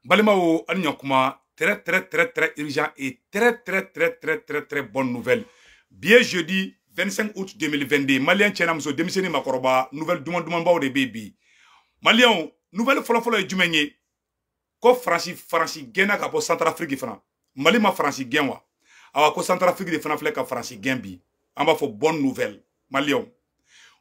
Balimaw ani ɲakuma, très très très très urgent et très très très très très très bonne nouvelle. Bi jeudi 25 août 2022, Malien cɛ muso denmisɛnnin makɔrɔba, nouvelle duman dumanbaw de bɛ bi. Maliyɛnw, nouvelle fɔlɔfɔlɔ ye jumɛn ye? Ko Faransi gɛnna ka bɔ Centrafrique fana. Mali ma Faransi gɛn wa? Awa ko Centrafrique de fana filɛ ka Faransi gɛn bi. An b'a fɔ bonne nouvelle, Maliyɛnw.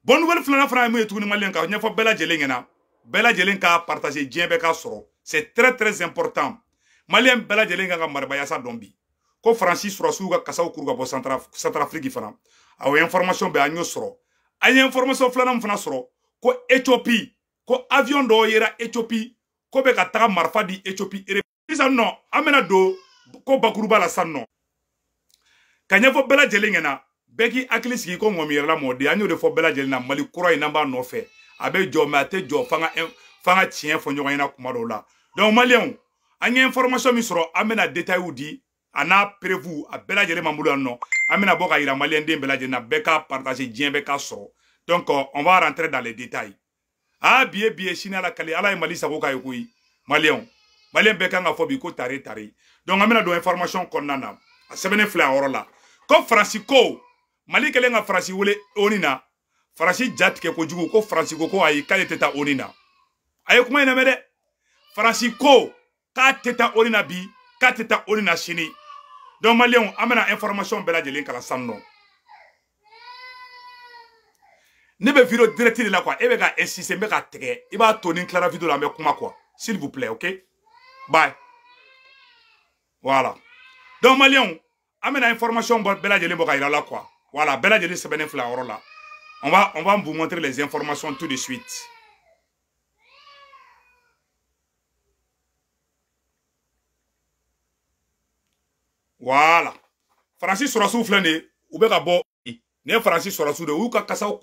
Bonne nouvelle filanan fana ye mun ye tuguni Maliyɛn ka ɲɛfɔ bɛɛ lajɛlen ɲɛna. Bɛɛ lajɛlen ka partager, diɲɛ bɛɛ ka sɔrɔ. C'est très très important. Maliyɛn bɛɛ lajɛlen kan ka maribayasa dɔn bi. Ko Faransi sɔrɔsiw ka kasaw kuru ka bɔ Centrafrique fana. Awɔ, information bɛɛ an y'o sɔrɔ. An ye information filanan min fana sɔrɔ, ko Éthiopie, ko avion dɔw yera Éthiopie, ko bɛ ka taga marifa di Éthiopie. Sisan nɔ, an bɛna don ko bakuruba la sisan nɔ. Ka ɲɛfɔ bɛɛ lajɛlen ɲɛna, bɛɛ k'i hakili sigi ko ŋɔmi yɛrɛla mɔden. An y'o de fɔ bɛɛ lajɛlen na, Mali kura in n'an b'a nɔfɛ. A bɛ jɔ, mais a tɛ jɔ f'an ka tiɲɛ fɔ ɲɔgɔn ɲɛna kuma dɔw la. Donc Maliyɛnw, an ye information min sɔrɔ, an bɛna détails di a n'a prévu a bɛɛ lajɛlen m'an bolo yan nɔ. An bɛna bɔ ka yira Maliyɛn den bɛɛ lajɛlen na, bɛɛ k'a partager, diɲɛ bɛɛ k'a sɔrɔ. Donc on va rentrer dans les détails. Ah, bi ye sini Ala kale, Ala ye Mali sago k'a ye koyi. Maliyɛnw, Maliyɛn bɛɛ kan ka fɔ bi ko tare tare. Donc an bɛna don information kɔnɔna na. A sɛbɛnnen filɛ a yɔrɔ la. Ko Faransi ko Mali kɛlen ka Faransi wele ONU na. Faransi ja tigɛ kojugu, ko Faransi ko ko ayi k'ale tɛ taa ONU na. A ye kuma in lamɛn dɛ. Faransi ko k'a tɛ taa ONU na bi, k'a tɛ taa ONU na sini. Donc Maliyɛnw, an bɛna information bɛɛ lajɛlen kalan sisan nɔ. Ne bɛ vidéo direct de la quoi, e bɛ ka insister, n bɛ ka tigɛ. I b'a to ni n tilara vidéo la, an bɛ kuma quoi. S'il vous plaît, ok? Bye. Voilà. Donc Maliyɛnw, an bɛna information bɛɛ lajɛlen bɔ ka yira la quoi. Voilà, bɛɛ lajɛlen sɛbɛnnen filɛ a yɔrɔ la. On va vous montrer les informations tout de suite. Voilà. Faransi sɔrɔsiw filɛ nin ye, u bɛ ka bɔ. Nin ye Faransi sɔrɔsiw de ye, u y'u ka kasaw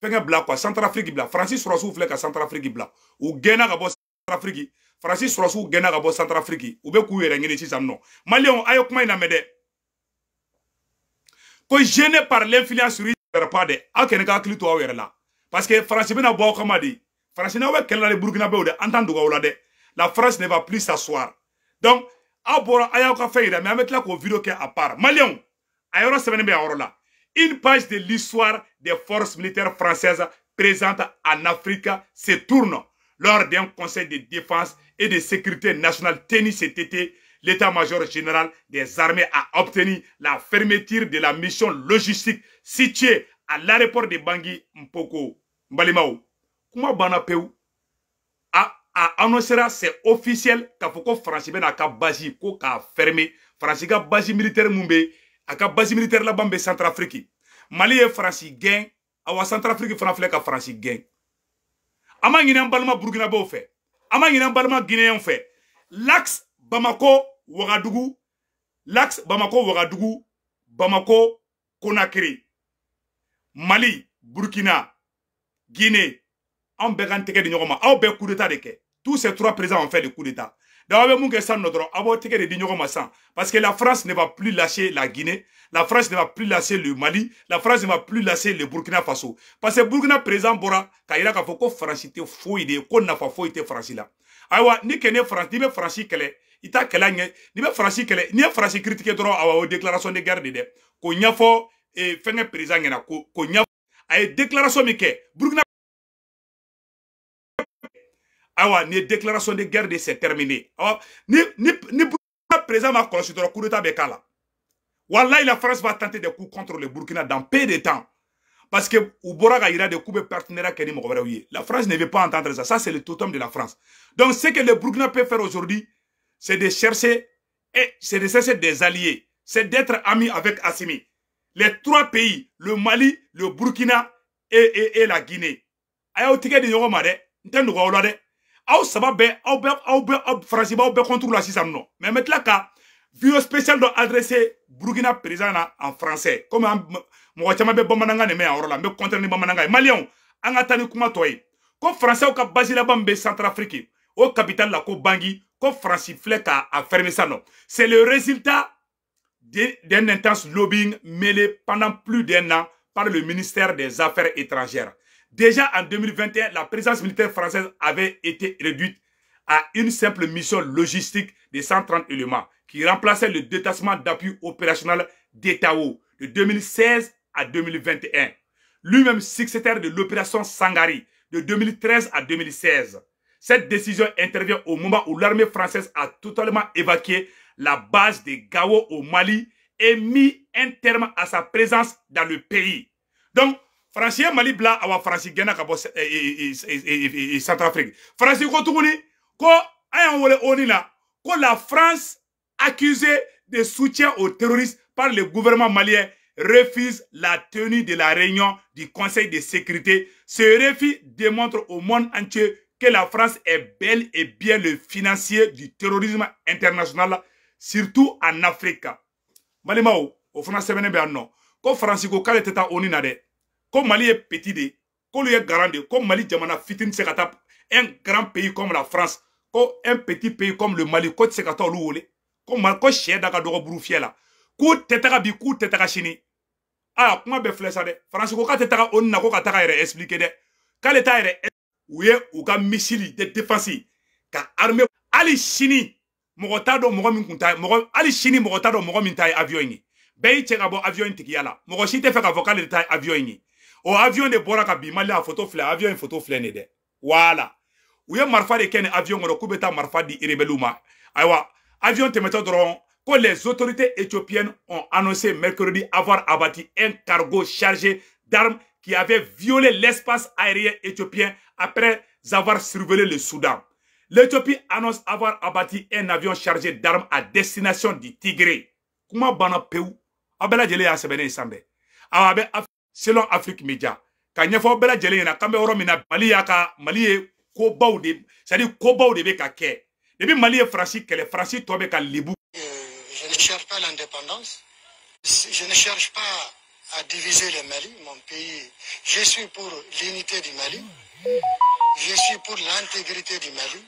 fɛngɛ bila quoi, Centrafrique bila. Faransi sɔrɔsiw filɛ ka Centrafrique bila. U gɛnna ka bɔ Centrafrique. Faransi sɔrɔsiw gɛnna ka bɔ Centrafrique. U bɛ k'u yɛrɛ ɲini sisan nɔ. Maliyɛnw, a ye kuma in lamɛn dɛ. Ko gêné par l'influence russe pas dɛ. Aw kɛnɛ ka hakili to aw yɛrɛ la. Parce que Faransi bɛna bɔ aw kama de. Faransi n'aw bɛ kɛlɛ la ni Burkinabèw de, an t'an dogo aw la dɛ. La France ne va plus s'asseoir. Donc, aw bɔra a y'aw ka fɛn yira, mais an bɛ tila k'o vidéo kɛ à part. Maliyɛnw, a yɔrɔ sɛbɛnnen bɛ a yɔrɔ la. Une page de l'histoire des forces militaires françaises présentes en Afrique se tourne lors d'un conseil de défense et de sécurité nationale tenu cet été. L'état-major général des armées a obtenu la fermeture de la mission logistique située à l'aéroport de Bangui Mpoko. Balimaw, kuma banna pewu. A annoncera, c'est officiel, k'a fɔ ko Faransi bɛna a ka base ko k'a fermer. Faransi ka base militaire mun bɛ, a ka base militaire laban bɛ Centrafrique. Mali ye Faransi gɛn, awa Centrafrique fana filɛ ka Faransi gɛn. An b'a ɲini an balima Burkinabèw fɛ, an b'a ɲini an balima Guinéens fɛ. L'axe Bamako Ouagadougou, l'axe Bamako Ouagadougou, Bamako Conakry, Mali, Burkina, Guinée, an bɛɛ k'an tɛgɛ di ɲɔgɔn ma. Aw bɛɛ coup d'état de kɛ. Tous ces trois présidents ont fait le coup d'état. Donc aw bɛ mun kɛ sisan nɔ dɔrɔn, aw b'aw tɛgɛ de di ɲɔgɔn ma sisan. Parce que la France ne va plus lâcher la Guinée, la France ne va plus lâcher le Mali, la France ne va plus lâcher le Burkina Faso. Parce que Burkina président bɔra k'a yira k'a fɔ ko Faransi tɛ foyi de ye, ko nafa foyi tɛ Faransi la. Ayiwa, ni kɛ ne Faransi, n'i bɛ Faransi kɛlɛ, i t'a kɛlɛ ɲɛ, n'i bɛ Faransi kɛlɛ, n'i ye Faransi critiquer dɔrɔn, awa o déclaration de guerre de dɛ. K'o ɲɛfɔ fɛnkɛ président ɲɛna, k'o ɲɛfɔ. A ye déclaration min kɛ Burkina, awa ni déclaration de guerre de c'est terminé. Awa ni Burkina président ma kɔlɔsi dɔrɔn, coup d'état bɛ k'a la. Wallahi, la France va tenter des coups contre le Burkina dans peu de temps. Parce que u bɔra ka yira de k'u bɛ partenariat kɛ ni mɔgɔ wɛrɛw ye. La France ne veut pas entendre ça. Ça, c'est le totem de la France. Donc, ce que le Burkina peut faire aujourd'hui, c'est de chercher, et c'est de chercher des alliés. C'est d'être ami avec Assimi. Les trois pays, le Mali, le Burkina et la Guinée. Aw tigɛ di ɲɔgɔn ma dɛ. N tɛ nɔgɔ aw la dɛ. Aw saba bɛɛ, aw bɛɛ, aw bɛɛ, aw Faransi b'aw bɛɛ contre la sisan nɔ. Mais n bɛ tila ka vidéo spéciale dɔ adressé Burkina président na en français. Comme mɔgɔ caman bɛ bamanankan de mɛn a yɔrɔ la, n bɛ contre ni bamanankan ye. Maliyɛnw, an ka taa ni kuma tɔ ye. Ko Français ka base laban min bɛ Centrafrique, o capitale la ko Bangui, ko Faransi filɛ k'a fermer sisan nɔ. C'est le résultat d'un intense lobbying mêlé pendant plus d'un an par le ministère des Affaires étrangères. Déjà en 2021, la présence militaire française avait été réduite à une simple mission logistique de 130 éléments qui remplaçait le détachement d'appui opérationnel d'Etao de 2016 à 2021. Lui-même successeur de l'opération Sangari de 2013 à 2016. Cette décision intervient au moment où l'armée française a totalement évacué la base de Gao au Mali et mis un terme à sa présence dans le pays. Donc, Français Mali bla awa Français gɛnna ka bɔ Centrafrique. Français ko tuguni ko an y'an wele ONU la ko la France accusée de soutien aux terroristes par le gouvernement malien refuse la tenue de la réunion du Conseil de sécurité. Ce refus démontre au monde entier que la France est bel et bien le financier du terrorisme international, surtout en Afrique. Balimaw, o fana sɛbɛnnen bɛ yan nɔ ko Faransi ko k'ale tɛ taa ONU na dɛ, ko Mali ye petit de, k'olu ye grand de, ko Mali jamana fitinin tɛ se ka taa un grand pays comme la France, ko un petit pays comme le Mali ko tɛ se ka taa olu wele, ko ko sɛ da ka dɔgɔ buru fiyɛ la, k'u tɛ taga bi, k'u tɛ taga sini. Aa, kuma bɛɛ filɛ sa dɛ. Faransi ko k'a tɛ taga ONU na, ko ka taga yɛrɛ expliquer dɛ, k'ale t'a yɛrɛ. U ye u ka missile de défense ka armée. Hali sini mɔgɔ t'a dɔn mɔgɔ min kun ta mɔgɔ, hali sini mɔgɔ t'a dɔn mɔgɔ min ta ye avion in ye. Bɛɛ y'i cɛ ka bɔ avion in tigiya la, mɔgɔ si tɛ fɛ k'a fɔ k'ale de ta ye avion in ye. O avion de bɔra ka bin Mali, a photo filɛ, avion in photo filɛ nin dɛ. Voilà, u ye marifa de kɛ nin avion kɔnɔ k'u bɛ taa marifa di rebelles ma. Ayiwa, avion tɛmɛtɔ dɔrɔn ko les autorités éthiopiennes ont annoncé mercredi avoir abattu un cargo chargé d'armes qui avait violé l'espace aérien éthiopien après avoir survolé le Soudan. L'Éthiopie annonce avoir abattu un avion chargé d'armes à destination du Tigré. Kuma banna pewu. Aw bɛɛ lajɛlen y'a sɛbɛnnen ye sisan dɛ. Awa, a bɛ selon Afrique Media ka ɲɛfɔ bɛɛ lajɛlen ɲɛna k'an bɛ yɔrɔ min na, Mali y'a ka Mali ye kobaw de, c'est à dire kobaw de bɛ ka kɛ depuis Mali ye Faransi kɛlɛ, Faransi tɔ bɛ ka lebu. Je ne cherche pas l'indépendance. Je ne cherche pas à diviser le Mali, mon pays. Je suis pour l'unité du Mali. Je suis pour l'intégrité du Mali.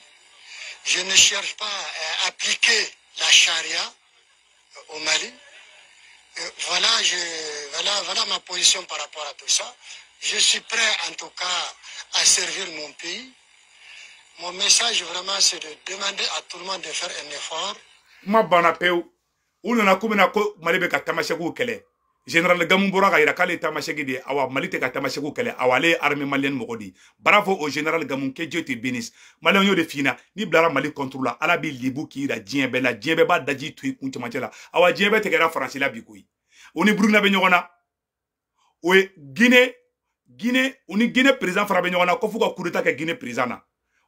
Je ne cherche pas à appliquer la charia au Mali. Voilà ma position par rapport à tout ça. Je suis prêt en tout cas à servir mon pays. Mon message vraiment, c'est de demander à tout le monde de faire un effort. Kuma banna pewu. U nana k'u bɛna ko Mali bɛ ka tamasɛkiw kɛlɛ. Général Gamu bɔra ka yira k'ale ye tamasɛki de ye. Awa, Mali tɛ ka tamasɛkiw kɛlɛ. Awa, ale ye armée malienne mɔgɔ de ye. Bravo au général Gamu, que Dieu te bénisse. Maliyɛnw, y'o de f'i ɲɛna, n'i bilara Mali contre la, Ala b'i lebu k'i yira diɲɛ bɛɛ la, diɲɛ bɛɛ b'a daji to i kun cɛmancɛ la. Awa, diɲɛ bɛɛ tigɛra Faransi la bi koyi. O ni Burukina bɛ ɲɔgɔn na, o ye Guinée, u ni Guinée président fana bɛ ɲɔgɔn na ko f'u ka coup d'état kɛ Guinée président na.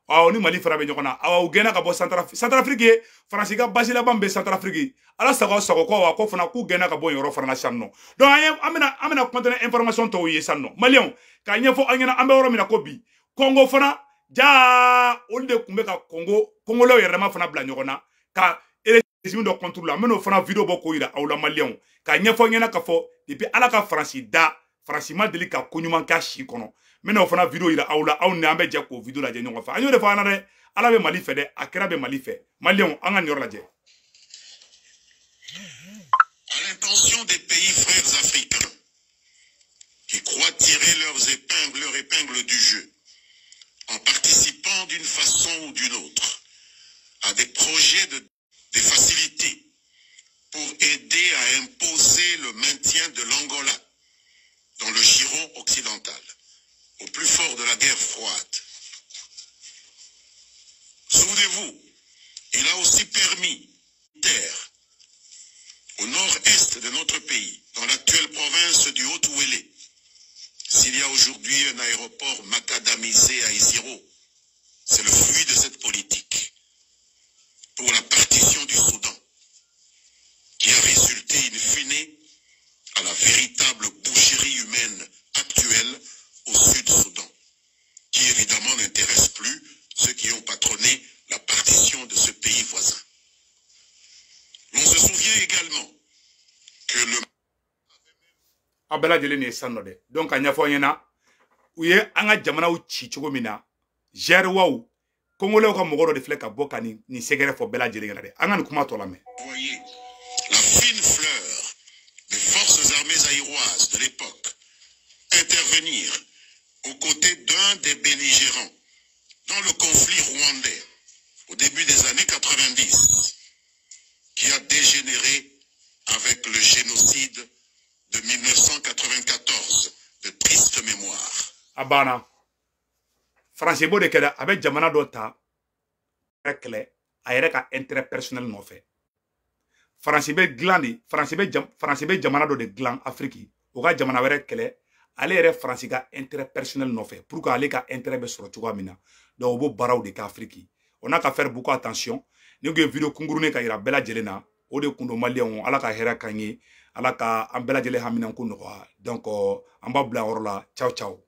Awɔ, ni Mali fana bɛ ɲɔgɔn na. Awa, u gɛnna ka bɔ Centrafrique. Centrafrique ye Faransi ka base laban bɛ Centrafrique. Ala sago sago ko wa ko fana k'u gɛnna ka bɔ yen yɔrɔ fana na sisan nɔ. Donc an ye an bɛna continuer information tɔw ye sisan nɔ. Maliyɛnw, k'a ɲɛfɔ an ɲɛna, an bɛ yɔrɔ min na ko bi, Congo fana jaa, olu de tun bɛ ka Congo Congolais yɛrɛma fana bila ɲɔgɔn na ka régime dɔ contre la. An bɛn'o fana vidéo bɔ k'o yira aw la. Maliyɛnw, k'a ɲɛfɔ ɲɛna k'a fɔ depuis Ala ka Faransi da, Faransi ma deli ka ko ɲuman k'a si kɔnɔ. N bɛna o fana vidéo yira aw la. Aw ni an bɛ jɛ k'o vidéo lajɛ ɲɔgɔn fɛ. An y'o de fɔ an na dɛ, Ala bɛ Mali fɛ dɛ, a kɛra bɛ Mali fɛ. Maliyɛnw, an ka nin yɔrɔ lajɛ. À l'intention des pays frères africains qui croient tirer leur épingle du jeu en participant d'une façon ou d'une autre à des projets de des facilités pour aider à imposer le maintien de l'Angola dans le giron occidental, au plus fort de la guerre froide. Souvenez-vous, il a aussi permis terre au nord-est de notre pays, dans l'actuelle province du Haut-Ouélé. S'il y a aujourd'hui un aéroport macadamisé à Isiro, c'est le fruit de cette politique pour la partition du Soudan, qui a résulté in fine à la véritable boucherie humaine actuelle au Sud-Soudan, qui évidemment n'intéresse plus ceux qui ont patronné la partition de ce pays voisin. L'on se souvient également que le Aw bɛɛ lajɛlen nin ye sisan nɔ dɛ. Donc a ɲɛfɔ an ɲɛna, u ye an ka jamanaw ci cogo min na, gɛrɛwaw Kongolɛw ka mɔgɔ dɔ de filɛ ka bɔ ka nin sɛgɛrɛ fɔ bɛɛ lajɛlen ɲɛna dɛ. An ka nin kuma tɔ lamɛn. Voyez la fine fleur des forces armées zaïroises de l'époque intervenir aux côtés d'un des belligérants dans le conflit rwandais au début des années 90, qui a dégénéré avec le génocide de 1994, de triste mémoire. A banna. Faransi b'o de kɛ dɛ. A bɛ jamana dɔ ta kɛlɛ a yɛrɛ ka intérêt personnel nɔfɛ. Faransi bɛ dilan de, Faransi bɛ jamana dɔ de dilan Afiriki, o ka jamana wɛrɛ kɛlɛ ale yɛrɛ Faransi ka intérêt personnel nɔfɛ, pour que ale ka intérêt bɛ sɔrɔ cogoya min na. Donc o b'o baaraw de kɛ Afiriki. On n'a qu'à faire beaucoup attention. Ni kun ye vidéo kunkurunin ka yira bɛɛ lajɛlen na, o de kun don. Maliyɛnw, Ala ka hɛrɛ k'an ye, Ala ka an bɛɛ lajɛlen haminanko nɔgɔya. Donc an b'a bila yɔrɔ la. Ciao ciao.